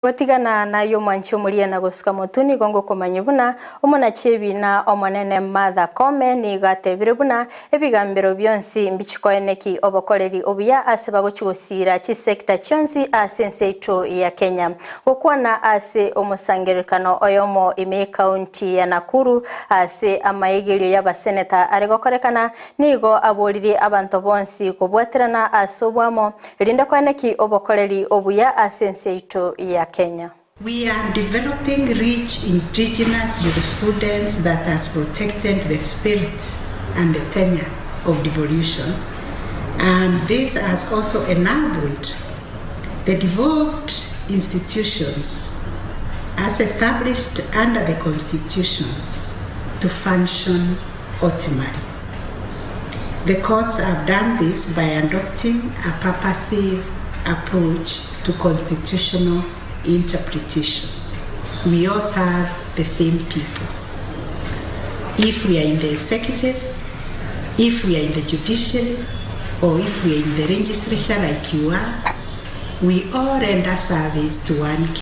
Gotigana naye omwanchi omoria na gosuka motwe nigo ngokomanyia buna omonachi ebiina omonene Martha Koome nigo atebire buna ebigambero bionsi mbichikoeneki obokoreri obuya ase bagochi gosiira chisector chionsi ase ense yaito ya Kenya. Gokwana ase omosangererekano oyomo ime y'ecounty ya Nakuru ase amaegerio y'abaseneta are gokorekana nigo aboririe abanto bonsi kobwaterana ase obwamo Erinde koeneki obokoreri obuya ase ense yaito ya Kenya. We are developing rich indigenous jurisprudence that has protected the spirit and the tenure of devolution and this has also enabled the devolved institutions as established under the constitution to function optimally. The courts have done this by adopting a purposive approach to constitutional interpretation. We all serve the same people. If we are in the executive, if we are in the judiciary, or if we are in the legislature like you are, we all render service to one.